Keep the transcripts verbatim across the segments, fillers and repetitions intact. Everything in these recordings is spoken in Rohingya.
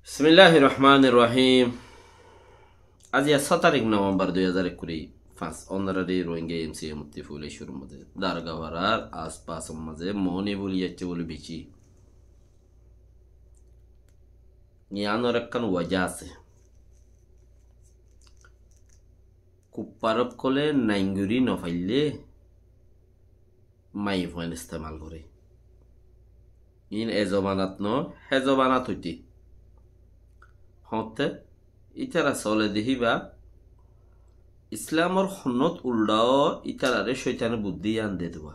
Bismilláhir rohmánir rohím. Aijja só tarík Novembar dui házar ekkuri fañs, ónorari Rohingya M C A Mutti Fuile Cúrur mazé Dargafarar aspasor mazé Moóni fuli aiccé buli bicí. Yiánor ekkán wajá asé. Kuffar ókkole naingori nofaillé maiyafuain estemal goré. Iín e zobanat no, hé zobanat óite. Hoóñtte ítara sole de híba, Islamor honnót uldhaó ítararé cóitane buddí yián de dúa.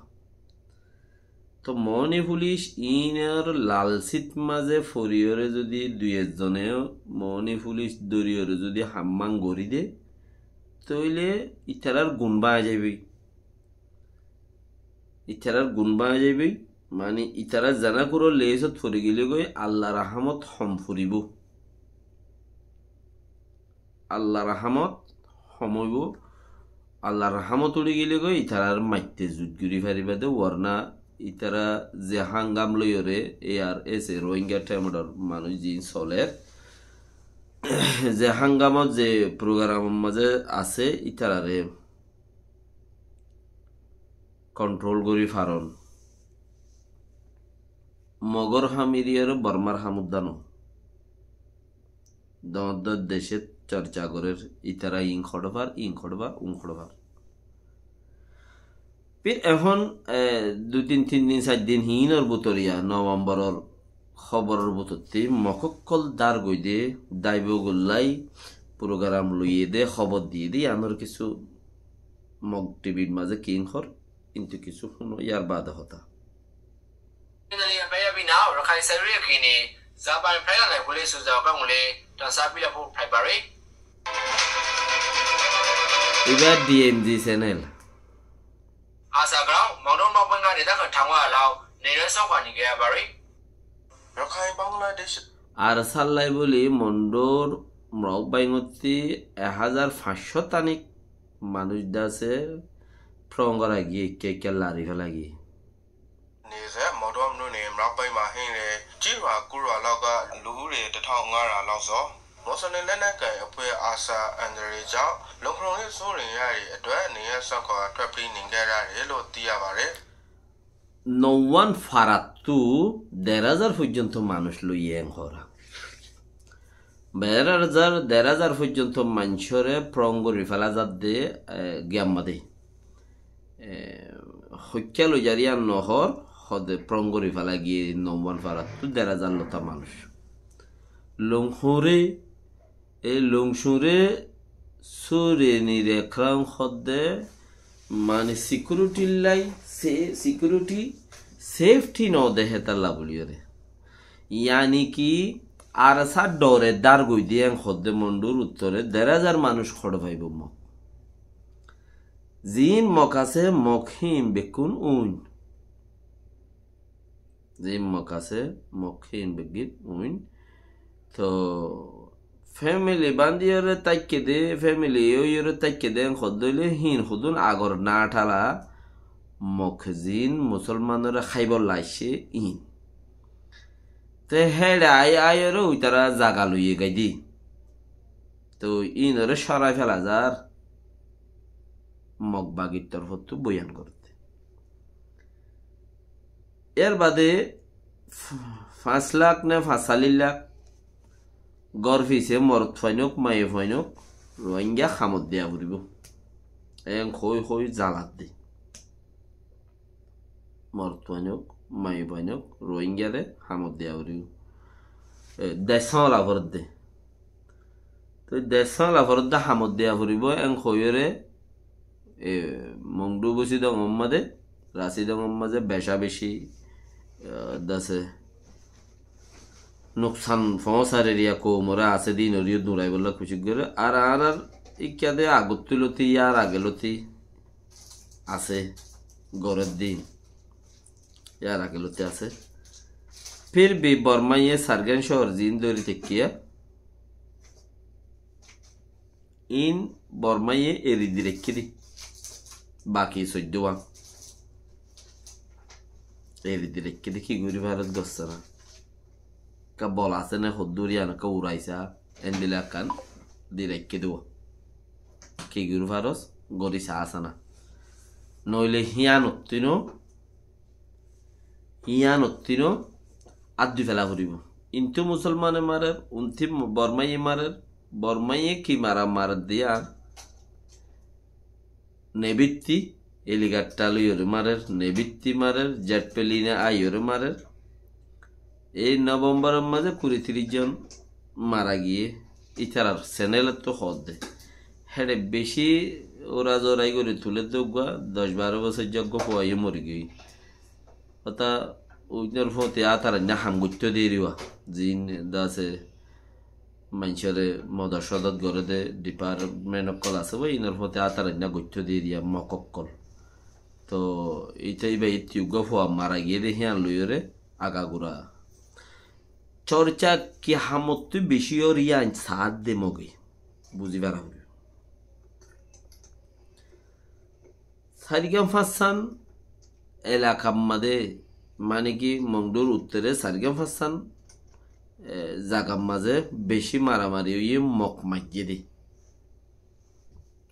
Toóu Moóni fulic iínor lalsít mazé foriyóre zudi dui ekzone Moóni fulic dóriyoré zudi hammán gorí de, tóile ítarar gun báñgi zaibói. Ítarar gun báñgi zaibói, mani ítarar zená gorór leisót fori gilé goi Allar rahámot hom foribóu. Allar rahámot hom óibou. Allar rahámot uçí gilé goi ítarar maitté zut gorí faribá de, worna ítara ze hángam loiyóre A R S A Rohingya Themetor manúic ziín soler, ze hángamot ze progaramor mazé asé ítararé kontrol gorí faron. Mogor ham eriyaré Bormar ham uddá no. Doñr doñr decót corca gorér, ítara iín hoçé far, iín hoçé far, uún hoçé far. Fir ehón, e, dui tin, tin din, sair din híinor bútore, Novemboror hóboror bútottí Mok ókkol dár goidé, daibo gollái, progaram loiyé dé, hóbor diyé dé, yiánor kissú Mok T Vr mazé kiín hoór, kintu kissú fúno, yar baade hotá. Ibá D M Z channel. Ar sállai bóli Mondur Mrok Báingottí ek házar fañs cót taník manúic dase prongora giyé, ekká ekká lari féla giyé. Nize modom nuni mrabbai mahin re, jirwa kurwa loga luhure tetao ngara lozo. Mosoni lene kai apwe asa andare jao, longkrong ni suri yari atwa niya sako atwa pri ningera re lo tiya bare. Nouwan farattu der házar foijjonto manúic loiye eng hora. Der házar, der házar foijjonto maincóre prong gorí fela zadde, e, giyammade. E, hoikká loi zar yián nohór, hode prong gorí fela giyé Nouwan farattu der házar lota manúic. Longhure, e Longcure sure nire krang hodde, mani security lai, se-, security safety no dehe talla buliyore. Yani ki, ar sa dore dar goi diyen hodde Mondur uttore der házar manúic hoçe faibo Mok. Ziín Mok asé, Mok híin bekkún uin. Ziín Mok asé, Mok híin beggín uin. To family bandiyore táikke de, family óiyore táikke de, en hodde óile híin hodún agor na thala, Mok ziín musolmanore háibolla aiccé iín. Te héçe ai, aiyore uitara zaga loiye gai di. To iínore córai fela zar. Mok bagir torfottu boyan gorédde. Yar bade f-, fañs lak ne fañs sallir lak gór fise morot fuain ók, maiya fuain ók, Rohingya hamot diya foribo. En hoi hoi zaladde. Morot fuain ók, maiya fuain ók, Rohingyare hamot diya foribo. E, dec sáñla foredde. Toi dec sáñla foredde hamot diya foribo, en hoiyore, e, Mongdu Busidong ot mazé, Rasidong ot mazé beca beci, e, dase nuksan foóñsarer ya koumore asé din oriyot nuraibolla kucik gore. Ar añárar ikká de agottú loti, yar age loti asé, gorer din. Yar age loti asé. Fir bi Bormaye Sargen cóor ziín dóri tekkiya. Iín Bormaye eri di raikké de. Baki soiddúa eri di raikké de, ki gorí farot gossé na. ekka bol asé né hoddúr yían ekka uraisá, endilla ekkán di raikké dé. Ki gorí faros, gorí saá asé ná. Noóile híanottúno, híanottúno át dúi fela foribóu. Intú musolmane marer, untú Bormáye marer, Bormáye ki mara marer dé yían, nebittí, helicopter loiyóre marer, nebittí marer, jet plane e aiyóre marer. Ei November or mazé kuri tiríc zon mara giyé, ítarar channel ottú hoódde. Héçe bicí urazorai gorí tulé dé uggúa, doc baró bosóijja uggúa fuaiyó mori giyói. Óta uinor fúañti átarainná ham goittó dé eriwa, ziín dase maincóre modot sodot goré dé department ókkol asé, boi, inor fúañti átarainná goittó dé eriya Mok ókkol. Toh íte íba ittí uggúa fua mara giyé dé híyan loiyóre agagura. Corca ki hamottú bicí ór yían saádde Moge. Buzí fara foribóu. Sairgam fañssán elakar mazé, mane ki Mongdur uttore Sairgam fañssán, e, zagar mazé bicí maramari óiye Mok maijjé dé.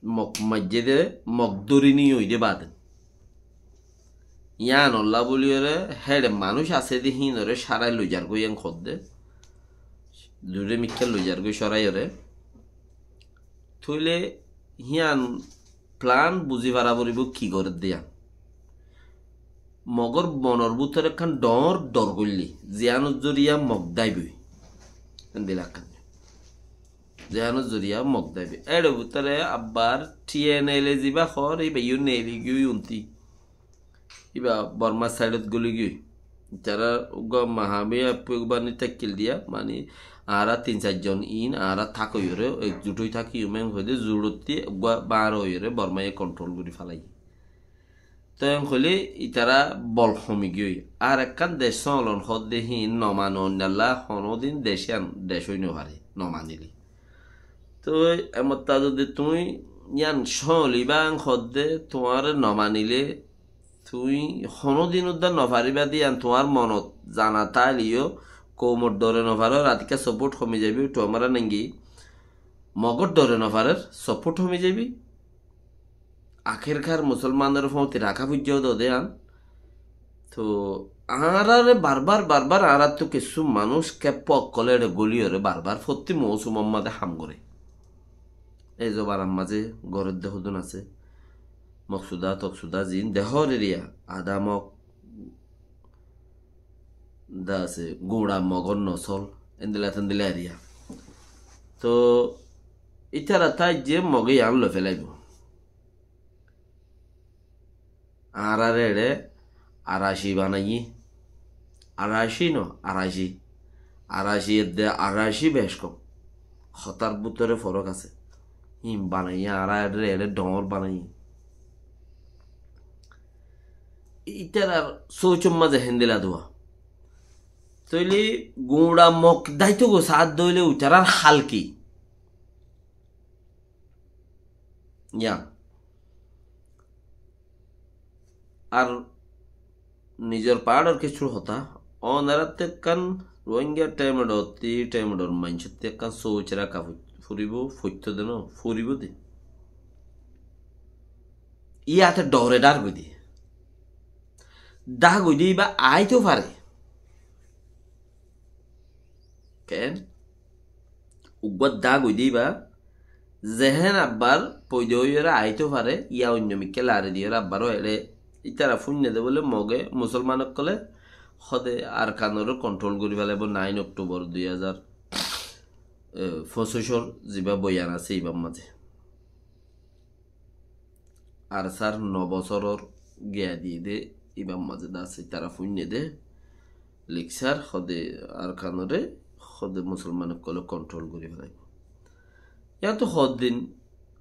Mok maijjé dé, Mok dóri niyé óide baade. Yíanolla bóliyoré héçe manúic asé dé híinoré cárai loizargói yían hoódde. Duré mikká loizargói cáraiyóre. Tóile híyan plan buzí fara foribóu ki gorédde yían. Mogór monor bútore ekkán dhoóñr dhor goillé, ziyánor zoriya Mok dáiboi. Endilla ekkán. Ziyánor zoriya Mok dáiboi. Éçe bútore abbar T N L A zibá hoór, íba yó neeli giyói untí. Íba Bormar saidot góli giyói. Itará uggúa Mahami appú uggúa bani tákkil diya, mani añára tin sair zon iín, añára tákoiyoré, ekzut ói tákiyum en hoidé, zurottí uggúa bañr óiyoré Bormaye kontrol gorí félaiye. Toi en hoilé itará bol homi giyói. Ar ekkán dec sóolon hoódde híin nomane oinnalla honódin dec yían dec ói nofaré, nomanilé. Toi emottá zodi tuñí yían sóolibá en hoódde tuáñre nomanilé, tuñí honódin uddá nofaribá dé yían tuáñr monot zana táileyó, koumor dhore nofarér, ratikká soport homi zaibói, tuáñra nengí Mogór dhore nofarér, soport homi zaibói. Akerkar musolmanor fúañti raká foijjé dé dé yían. Toh añáráre barbar, barbar añáráttu kessú manúic keppa ókkolé éçe góliyoré barbar fottí mousumor mazé ham goré. Ei zobanar mazé gorédde hodún asé. Moksuda, toksuda, ziín dehór eriya, adá Mok, dá asé, guñça Mogór nosól, endilla tendilla eriya. Toh ítara táijje Mogé yián loi félaibóu. Añáráre eçé Araci banaiyé. Araci no, Araci. Araci edde Araci bec kom. Hotár bútore forók asé. Híin banaiyé, añáráre eçé dhoóñr banaiyé. Ítarar sóucor mazé héndilla dua. Tóile guñça Mok dáito goi saádde óile uitarár hál ki? Yían. Ar nizor paáñçor kessú hotá, onorattú ekkán Ruáingga thaimedhottí, thaimedhor maincóttí ekkán sóuc raká fo-, foribóu, foittó dé no, foribóu dé. Yíate dhore dhár goidé. Dhá goidé íba aáito fare. Ken? Uggúa dhá goidé íba, zehén abbar foida óiyoré aáito fare, yá oinno mikká lari diyoré abbar ó eçé, ítara fúinne dé bóle Mogé, musolman ókkolé, hóde Arkanoré kontrol gorí félaibóu nine October dui házar, e, fosicor zibá boyan asé íbar mazé. Arsár no bosóror giya diyé dé, íbar mazé dé asé, ítara fúinne dé, liksár hóde Arkanoré, hóde musolman ókkolé kontrol gorí félaibóu. Yáto hoddin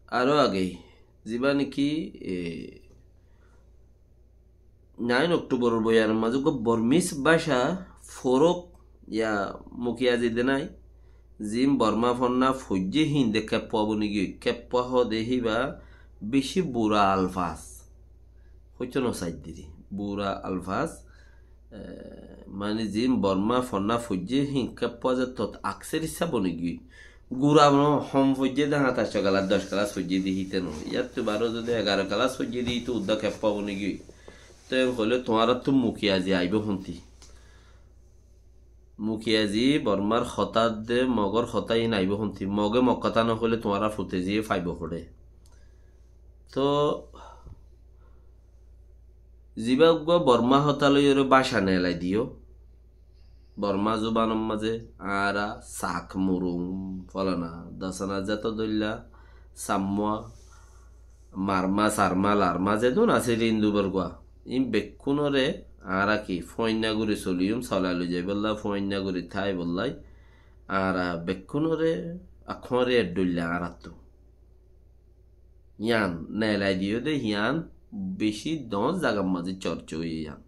aró age, zibá néki, e, nine October or boyanor mazé uggúa Bormis báca forók yá mukiya zide nái, ziín Borma fonná foijjé híin dé keppua boni giyói. Keppua hóde híba bicí bura alfaz. Hoitó no saidde dé. Bura alfaz. Eh, mani zin Borma fonná foijjé, hín keppá ze tot akser issá boni giyói. Gura no hom foijjé de, háñt añctó kelas, doc kelas foijjé de híte no. Yáttu baró zodi egaró kelas foijjé de híte uddá keppá boni giyói. Te hoilé tuáñrattú mukiyazi aibó honti. Mukiyazi Bormar hotá de, Mogor hotá hín aibó honti. Moge Mog hotá no hoilé tuáñra fute ziyé faibo hoçé. Toh, zibá uggúa Borma hotá loiyóre báca neelai diyó. Borma zubanor mazé añára Sak, Murung, folana, dasana, zeto dóilla, Sammúa, Marma, Sarma, Larma, zedún asé Rindu borgúa. Ín bekkúnore añára ki fúainna gorí soliyum, solai loi zaibólla, fúainna gorí táibolla. Añára bekkúnore akóre eddóilla añárattu. Yián neelai diyó de, yián bicí doñr zagar mazé corca óiye yián.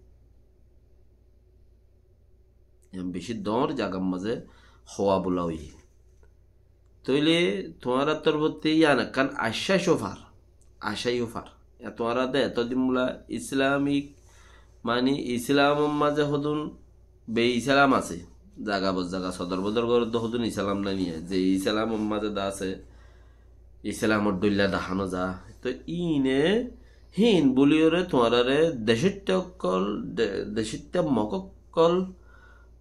Yián bicí doñr zagar mazé howa bola óiye. Tóile tuáñrar torfótti yián ekkán accá yó far, accá yó far. Yá tuáñra de etódin bula Islamik, mani Islamor mazé hodún be-Islam asé. Zaga bor zaga sodor bodor goródde hodún Islam nai niya. Ze Islamor mazé de asé, Islamor dóilla dahá no za. Toh íine hín buliyóre tuáñrare decóitta ókkol, de-, decóitta Mog ókkol,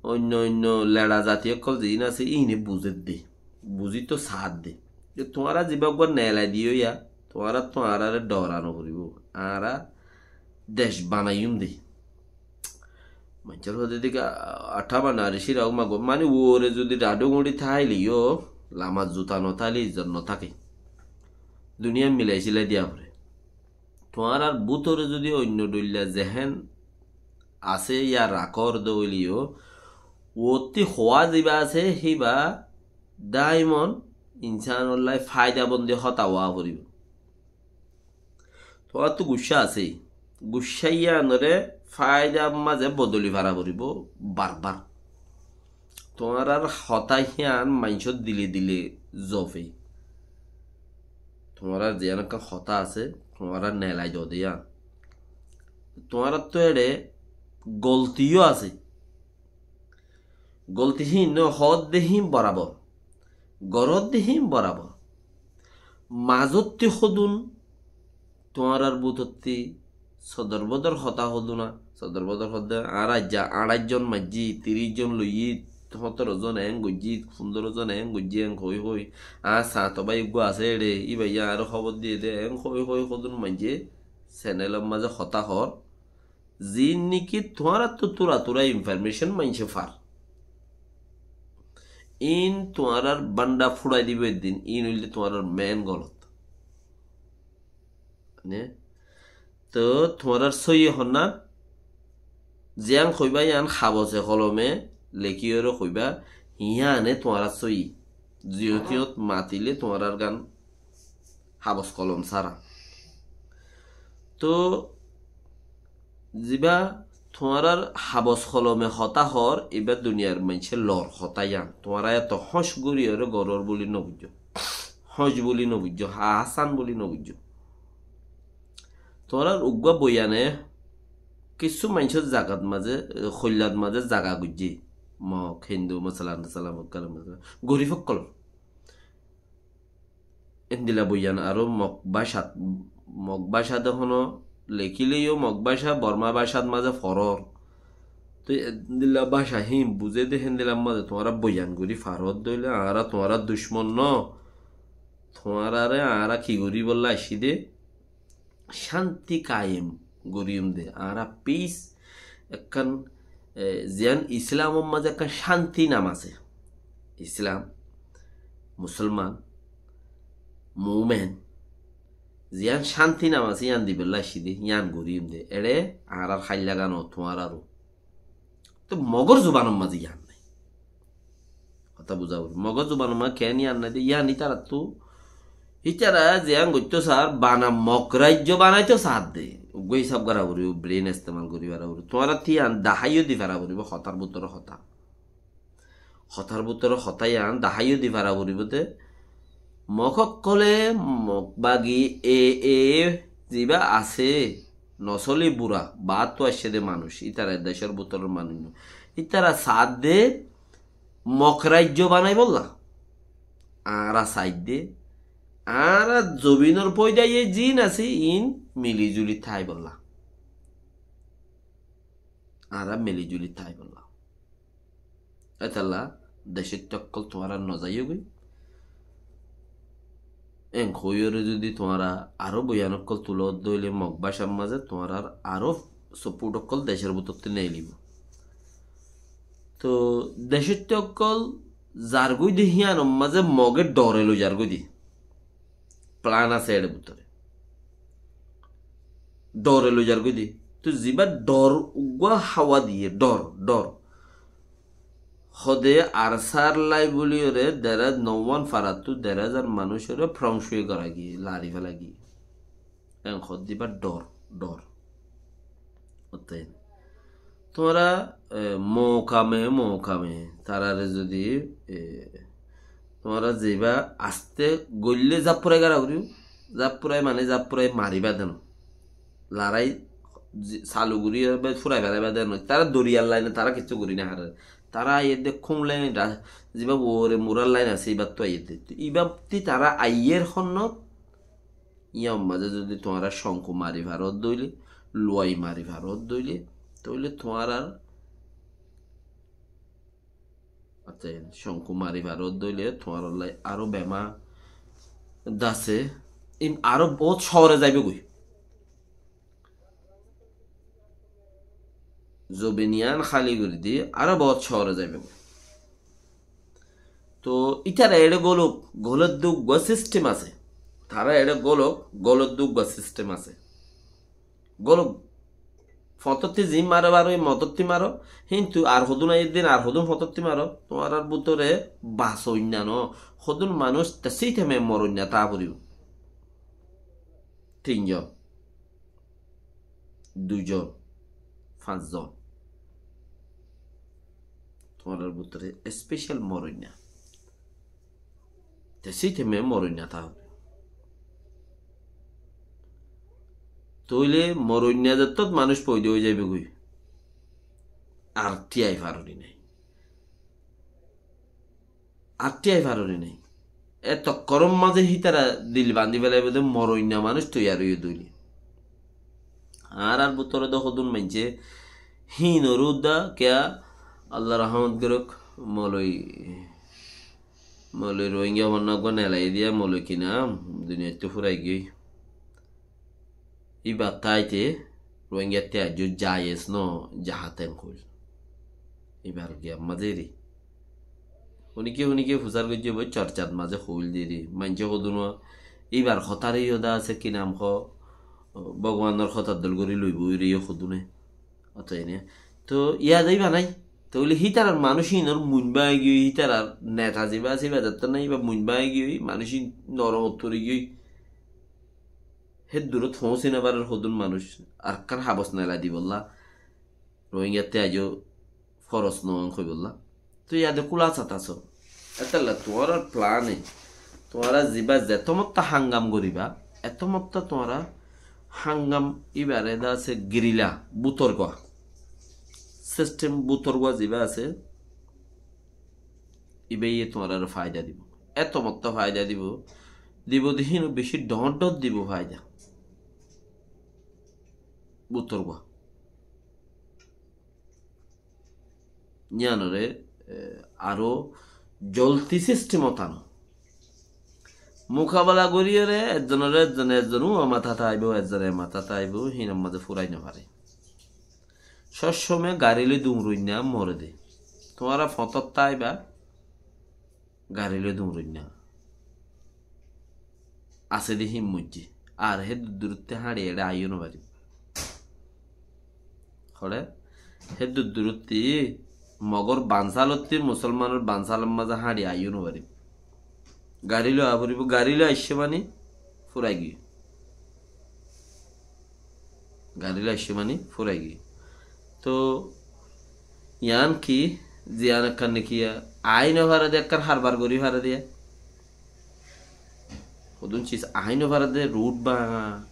oinno oinno leça zati ókkol ziín asé, íine buzédde. Buzí toh saádde. Te tuáñra zibá uggúa neelai diyó yá, tuáñrattú añárare dhoorano foribó. Añára dec banaiyúm de. Maincór hoóde dé ki, a-, athá bana ar círa uk magua, mani uore zodi dhadhu guñçi táile yó, lamar zuta no táile izzot no táke. Duniyat milai cílai diya fore. Tuáñrar bútore zodi oinno dhoilla zehén asé yá rakór de óile yó, uottí howa zibá asé, híba daimon insanolla faidabondi hotá ówa foribó. Tuáñrattú guccá asé, guccá yíanore faidar mazé bodoli fara foribó barbar. Tuáñrar hotá hían maincór dile dile zofe. Tuáñrar ziyán ekkán hotá asé, tuáñra neelai dode yían. Tuáñrattú eçe golti yó asé. Golti híin no, hoódde híin borabor. Goródde híin borabor. Mazótti hodún tuáñrar bútotti sodor bodor hotá hodún na. Sodor bodor hoódde añára aijja añçáic zon maijjí, tiríc zon loiyí, hótoro zon eén goijjí, fundoro zon eén goijjí, eén hoói hoói. Añár sañto bái eggúa asé eçe, íbaye añáre hóbor diyé dé, eén hoói hoói hodún maijjé senelor mazé hotá hoór. Ziín niki tuáñrattú tura tura infarmecon maincé far. Iín tuáñrar bándha fúçai dibou eddin, iín óilde tuáñrar meén golot. Né? Toh tuáñrar sóiyi honnán, ziyán hoibá yían habose holome lekíyore hoibá, yíane tuáñrar sóiyi. Ziyót híyót matilé tuáñrar gán habos kolom sára. Toh zibá tuáñrar habos kolome hotá hoór, ibá duniyar maincé loor hotá yían. Tuáñra eto hóñc goríyore gorór buli nobuijjó. Hóñc buli nobuijjó, ha-, hásán buli nobuijjó. Tuáñrar uggúa boiyane kissú maincór zagat mazé, hoillat mazé zaga goijjé. Mok, Hindu, musolman, musolman, gorif ókkolor. Endilla boiyan aró Mok bácat, Mok bácat ehóno lekíle yó Mok báca, Borma bácat mazé forór. Toi endilla báca híin buzé dé, héndilla mazé tuáñra boiyan gorí faródde óile, añára tuáñrar ducmon no. Tuáñrare añára ki goríbolla aiccí dé? Cánti kayem goríyum dé. Añára peace ekkán, e, ziyán Islamor mazé ekkán cánti nam asé. Islam, musolman, mumen, ziyán cánti nam asé, yían dibolla aiccí dé, yían goríyum dé. Eçé añárar háilla gán o tuáñraró. Toh Mogor zubanor mazé yían nái. Hotá buzá foribó. Mogor zubanor mazé keén yían nái de, yían ítarattú, ítara ziyán goittó sar, bana Mog raijjo banaitó sar de. Uggúa hísab gorá foribó, brain estemal gorí fara foribó. Tuáñrattú yían daháiyo di fara foribó, hotár bútore hotá. Hotár bútore hotá yían daháiyo di fara foribó de. Mog ókkolé, Mog bagi, e, e, zibá asé, Nosoli bura, baáttu aiccé dé manúic, ítara decór bútoror manúic no. Ítara saádde Mog raijjo banaibólla. Añára saidde, añára zobinor foida ye ziín asé, iín milizuli táibólla. Añára milizuli táibólla. Étalla decótti ókkol tuáñra nozaiyógoi. Eén hoiyóre zodi tuáñra aró boyan ókkol tuló dóile Mog bácar mazé tuáñrar aró support ókkol decór bútotti neelibó. Toóu decótti ókkol zargói de híyanor mazé Moge dhore loi zargói de. Plan asé éçe bútore. Dhore loi zargói de. Toóu zibá dhor uggúa háwa diyé, dhor, dhor. Hóde ARSA r lai bóliyoré der házar, no wan farattú der házar manúicoré frongsui gorá giyé, lari fela giyé. Eén hoódde ibá dhor, dhor. Ótoi. Tuáñra, e, mokame, mokame, tarare zodi, e, tuáñra zibá asté goille zaffurai gara goríyo, zaffurai mane zaffurai maribá dé no. Larái zi-, salu gorí, e, be-, furai felaibá dé no. Tará doriyar laine, tará kessú gorí no fare. Tará aiyér dé kúm lain, ra-, zibá uore murar lain asé, ibáttu aiyér dé. Ibáttu tará aiyér honnót, Yían mazé zodi tuáñra cónku mari faró dóile, luwai mari faró dóile, tóile tuáñrar, accá, cónku mari faró dóile tuáñrallá aró bema dase, im aró bout cóore zaibói goi. Zobin yían háli gorí di, aró bout cóore zaibói goi. Toóu ítara eçé gólok, gólor dé uggúa sistem asé. Tará eçé gólok, gólor dé uggúa sistem asé. Gólok, fotótti zin maro, baro motótti maro, kintu ar hodún aiyér din ar hodún fotótti maro, tuáñrar bútore basoinna no, hodún manúic tesí teme moroinna táa foribó. Tin zon, dui zon, fañs zon. Tuáñrar bútore especial moroinna. Te síteme moroinna táa. Tóile moroinna zettót manúic foida ói zaibói goi. Ar tíai farori nái. Ar tíai farori nái. E tokkoror mazé hítara dil bañdí felaibó de moroinna manúic toiyar óiye dóile. Añárar bútore de hodún maincé híinoré udda kiya Allah rahmot gorók, moloi, moloi Rohingya honna uggúa nelai diya moloi ki nam duniyaittú furai giyói. Íba táite Rohingyatté aijjó jayes no, jahaten hoil. Íbar giyan mazé eri. Honikiye honikiye fusár goijjé boi, chorchat mazé hoil deri. Maincé hodún íbar hotáre yó da asé ki nam ho, Bhogwanor hotár dol gorí loibó ere yó hodúne. Ótoine. Toh yá zaiba nái. Toile hítarar manúic inor muin báñgi giyói, hítarar neta ziba asé, íba zettót nái, íba muin báñgi giyói, manúic in norom ottu ri giyói. Héddurót foóñsi nofarer hodún manúic, Arakkán habos nelai dibolla, Rohingyattú aijjó foros noó hoibolla. Toi yáde kúlasat asó. Étalla tuáñrar plane, tuáñra ziba zeto motta hangam goriba, eto motta tuáñra hangam ibare de asé gerilla, bútorgua. Sistem bútorgua ziba asé, ibáye tuáñrare faida dibo. Eto mottó faida dibo. Dibo de híno beci dhoóñr dhoóñr dibo faida. Bútorgua. Yíanore, e, aró zolti sistemot ano. Mukabela goríyore ezzonore ezzone, ezzon ua matát aibó, ezzone e matát aibó, híinor mazé furai nofare. Sob somoi gari loi duñroinna more de. Tuáñra fotót táiba, gari loi duñroinna. Asé de híin moijjé. Ar hé duddurutte háñçi eçé aiyó nofaribó. Hoçé? Hé duddurutte mogor bansalotte musolmanor bansalor mazé háñçi aiyó nofaribó. Gari loi aforibó, gari loi aiccé mani furai giyé. Gari loi aiccé mani furai giyé. Toh, yián ki, ziyan ekkán niki, aái nofare de ekkán harbar gorí fare de. Hodún cis aái nofare de, rud báñga,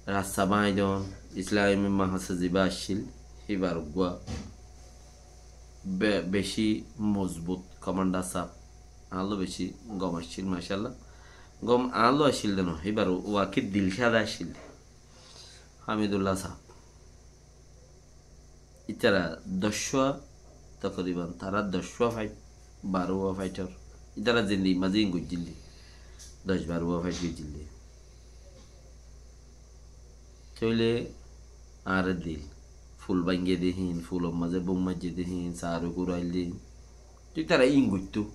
rasta báñgi don, Islami mahás zibá accíl, híbar uggúa be-, bicí mozbut komándar sáb. Añálló bicí gom accíl, macállah. Gom añálló accíl de no, híbar uaki Dilcáda accíl de. Hamidullah sáb. Ítara doccúa, tokoriban tará doccúa fáit, barúa fáitor. Ítara zindigir mazé íin goijjíl de. Doc barúa fáit goijjíl de. Tóile añáre dil. Ful báñgge de híin, fulor mazé bum maijje de híin, saru gurail de híin. Tói ítara íin goittó.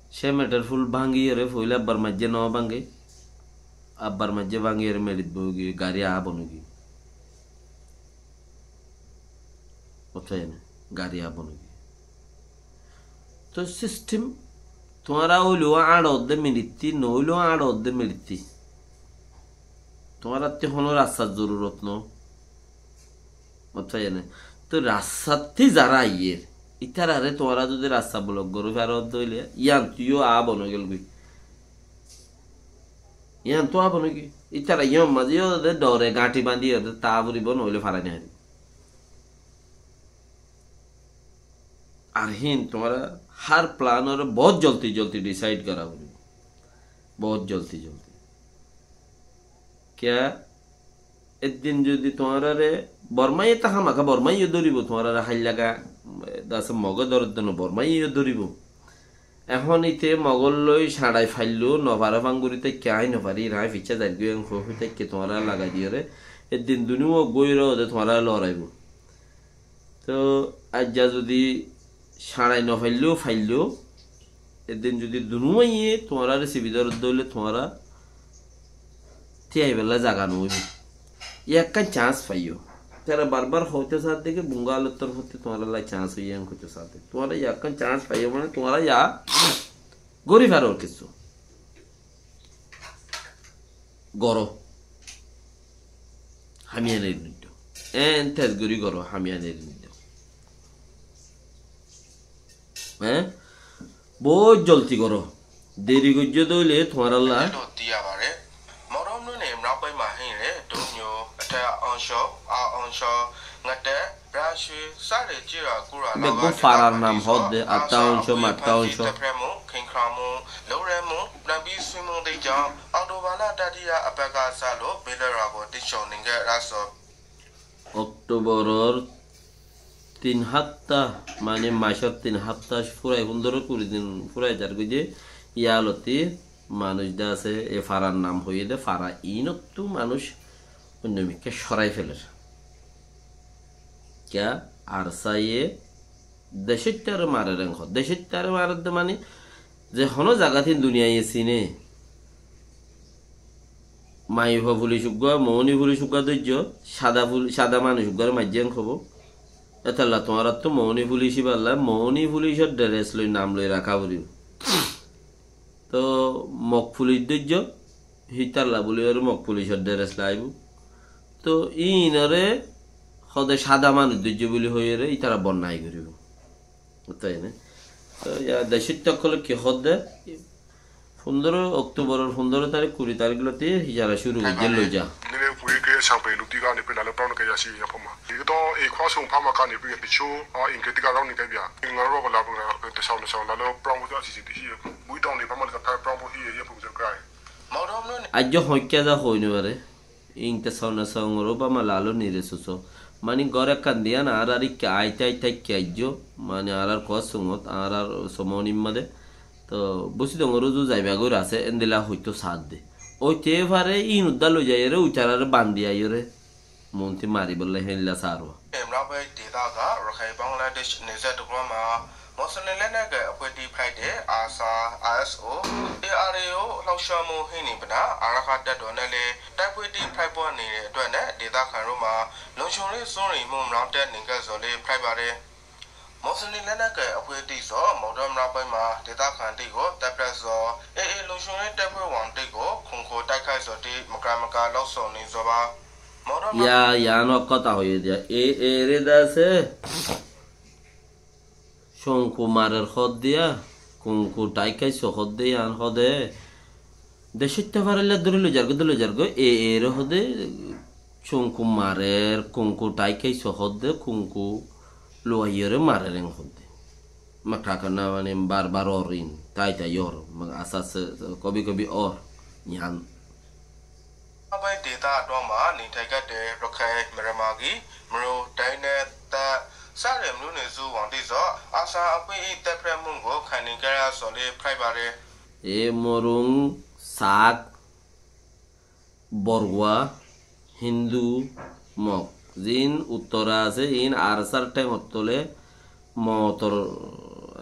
Cémentor ful báñgiyóre foila abbar maijje no báñge. Abbar maijje báñgiyóre meçit boói giyói, garí aá bon ói giyói. Ótoi né, garí aá bon ói giyói. Toi sistem tuáñra óileu añço de meçittí, no óileu añço de meçittí. Tuáñrattí honó rastar zorurot no. Ótoi né. Toi rastattí zará aiyér, ítararé tuáñra zodi rasta bolok gorí faro de óile, yíantu yó aá bon ói gel goi. Yíantu aá bon ói giyói. Ítara yían mazé yó de dore gañthi bañdí yó de taa foribo, no óile farai no faribo. Ar híin tuáñra hár plan ore bout zoldi zoldi decide gora foribo. Bout zoldi zoldi. Kiyá? Eddin zodi tuáñrare Bormaye to hámaka Bormaye yó dóribo, tuáñrare háillaga, e, dase Moge dórer de no, Bormaye yó dóribo. Ehón íte Mogor loi sañçai failló, no fare fanguri táikke, aññí no fari, aññí ficcá zair goi, en hoi hoi táikke tuáñrare lagai diyóre. Eddin duniyá uggúa óiyore de tuáñrare loraibo. Toi aijja zodi sañçai no failló, failló, eddin zodi duniyá uggúaye tuáñrare sibi dórer de óile tuáñra tíaibolla zaga no óibo. Yá ekkán chance faiyó. Tara barbar hoito saádde ki Bungalir torfóttu tuáñralla chance óiye, en hoito saádde. Tuáñra yá ekkán chance faiyó mane tuáñra yá gorí faror kessú goró. Hámiyan eri niddó. En tez gorí goró, hámiyan eri niddó. Eé? Bout zoldi goró. Deri goijjó de óile tuáñralla. Lodi abaré. Morom nune mraboi mahire, dunyo, ete onso, a onso, ngate, brashi, sare, jira, gura, beggún farar nam hoódde, atta onso, matta onso. Tepremu, kinkramu, louremu, nabi suimu de jam, October la dadiya apeka salo, bile rago, dicho ninge raso. Oktoboror tin háfta, mane macór tin háfta fúrai, fundóro kuri din fúrai zargoi de, yáloti manúic de asé, e farar nam hoiyé de, fara inottú manúic oinno mikká sorai feler. Kiyá? Arsaye decóittare marer en hoó. Decóittare marer de mane, ze honó zagat hín duniyaiye sine. Maiyafua fulic uggúa, moóni fulic uggúa dóijjo, sada ful-, sada manúic uggúare maijjé en hoibó. Étalla tuáñrattú moóni fulic íballa, moóni fulicor dheres loi nam loi raká foribó. Toóu mok fulic dóijjo, hítalla buli hoóre mok fulicor dheres laibó. Toóu íinoré hoóde sada manúic dóijjo buli hoiyóre ítara bonnai goríbou. Buzté né? Toóu yá decóitta ókkole ki hoódde? Fundóro, Oktoboror fundóro tarík, kuri tarík lóti hijara cúru goijjé loiza. Nile fuike sampe luti gani pe lalo pran ke yasi ya pama. Ito e khua sung pama kani pe pichu, a, inke tika rong ni ke bia. Ingaro ko labo na pe te saun saun lalo pran bu asi si ti hi. Bui dong ni pama ka pran bu hi ye pu jar kai. Aijjó hoikká za hoi no fare. Ín te sauna songor Obama lalo nire soso. Mani gór ekkán diyan añárar ikká aite aite ikká aijjó. Mani añárar kuwar sungot, añárar somoni made. Toh, busi dongor uzu zaiba gor asé, endilla hoito saadde. Oite fare, ín udda loi jaiyore, uitarare bandi aiyore. Monti mari bolle hella sarwa. Emra bai deda ga, Rakhai Bangladesh nize dugma ma, Mosni lene ge apwe di Friday, asa, aso, A R A O, hlaukshamu hini bna, araka da donale, တိုက်ပွဲတွေ ဖြစ်ပွားနေတဲ့အတွက်နဲ့ ဒေသခံတို့မှာ လုံခြုံရေးစိုးရိမ်မှု မြင့်တက်နေခဲ့ကြောင်းလည်း ဖြစ်ပါတယ်။ မွတ်စလင်လက်နက်ကိုင်အဖွဲ့အစည်း မော်တောမြောက်ပိုင်းမှာ ဒေသခံတွေကို သတ်ဖြတ်ကြောင်း A A လုံခြုံရေးတပ်ဖွဲ့ဝင်တွေကို ခုန်ခိုတိုက်ခိုက်ကြောင်း မကရမက လောက်ဆောင်နေကြောင်းပါ။ မော်တောမြောက် Ya, ya no kota hoye diya. A A re dase. Congku marer hoódde yá, kungku tháikaisso hoódde yá, yián hoóde. Decóitta farailla dóri loizargói, dóri loizargói, e, ere hoóde, Cúñku marer, kúñku tháikai sohódde, kúñku luaiyóre marer en hoódde. Makthakana mane bar bar or in, tái tái or, ma-, asa se, kobi kobi or, yián. Abai deta doma ni tháikade rokai meremagi, mero daine ta sare menu ne zu wangdi zo, asa akui i tepre mungo khaini kera soli prai bare. E morung sak Borgua, Hindu, Mog. Ziín uttora asé, iín arsár théngor tole mootor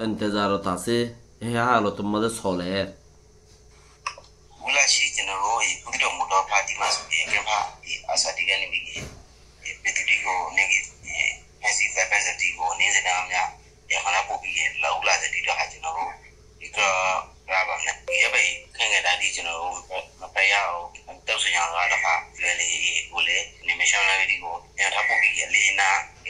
entezarot asé, hé halotor mazé soler. Gulashi jenero e kudiro mudo padi mas e kefa e asadi gani bigi e petudi go negi e hesi pepese di go neze damya e hana bobi e laula jadi do ha jenero. Ika raba na. Iya bai kenge dadi jino mapaya o tau sunya ga da ka lele bole ni meshon la di go. Ya ta po bi ya le na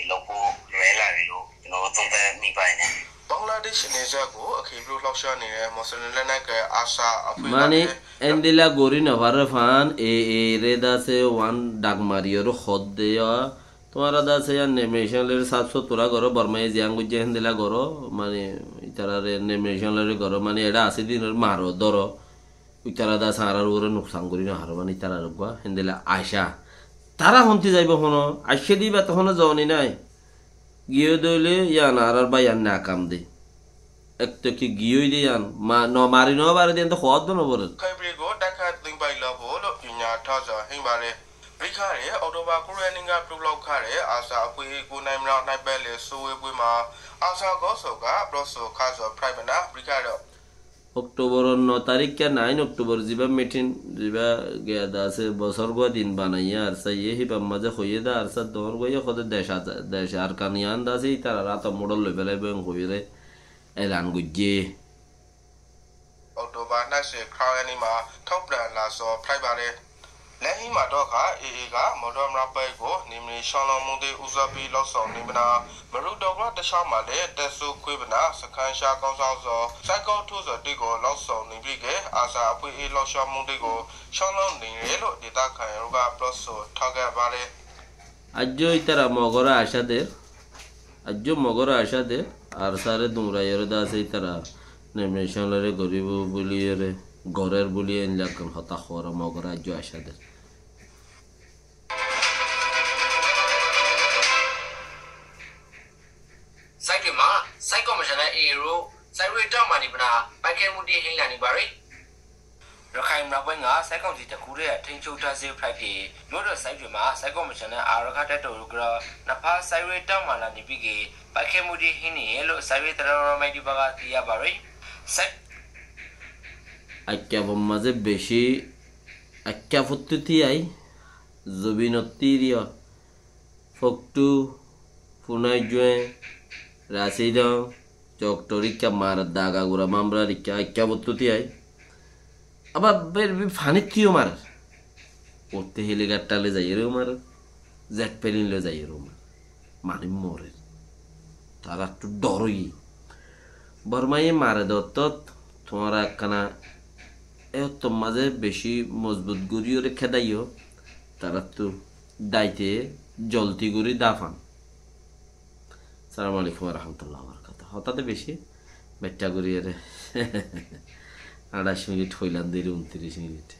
lo po rela lo jino tong ta mi bai ne. Bangladesh ni za go akhi blu lok sha ni Muslim le na ke asa apu mane endila gori na fare fan e e re da se wan dag mari oro hod de ya. Tuáñra dase yían nemeshon lói saf sutura goró, Bormaye ziyán goijjé héndilla goró, mane ítarare nemeshon lói goró, mane eçé asé dinor maro dóro, ítara dase añárar uore nuksan gorí nofaró, mane ítarar uggúa héndilla acá. Tará honti zaibou hono, aiccé de íba to hono zoni nái. Giyé de óile yían añárar báiyain nakam de. Ek to ki giyói de yían, ma-, no mari no fare de yían to hoóddo no fore. Khaibri go dakha dingbai lobo lo inya thaja hingbare. Brikare October kure ninga pluklok kare asa apui iku naimra naibele suwe bui ma asa goso ga broso khajo praibena brikare. October no tarik ke nine October ziba meeting ziba geda ase bosor gua din banaiya ar sa ye hiba maze hoye da ar sa dor gua ye hode desh ar kan yan da ase itara rato modol loi felaibo en hoyere. Elan goijjé. October náse khráoyanima thóbra laso phráibare. Lehima dókha A A ga modom rapai go nimri sólo mude uzabi losong nimna. Meruk dogra desa male tesu kuibna sakhansha kongsa zo saiko thuzo digo losong nimri ge asa apui i losong mude go sólo ningre lo dita khain ruga ploso thage bare. Aijjó ítara Mogore acá der, aijjó Mogore acá der, ar sáre duñraiyóre de asé ítara nemeshon lóire goríbo búliyóre, gorér búliye einlakkán hotá hoór Mogore aijjó acá der. Saikma, saikma mashana ero, sairui tamani bana, paikhe mudi hingani bari. Rakhai mrabóinga saikam zita kure a théngchou tase phráiphi. Yódo sairui ma saikam mashana a rakha tato rugra napha sairui tamala nibige paikhe mudi hini elo sairui tara ramai di baga tiya barui. Sai Aikka bommaze beci aikka fottuti ai zobinot tiriyo. Foktu, Funai Jué, Rasidong, Coktor ikka marer, daga gura mamrar ikka, ikka bottuti ai. Abar ber bi fanit kiyo marer. Utte helicopter loi zaiyore marer, jet plane loi zaiyore marer. Mani morer. Tarattu dor oiye. Bormaye mare dottot, tuáñra ekkana e ottor maze beci mozbut guriyore khedaiyó, tarattu daite jolti guri dafan. Assalamu alaikum warahmatullahi wabarakatuh. Hotá de beci betta guriyore añçaic minit hoilam de, untiríc minit.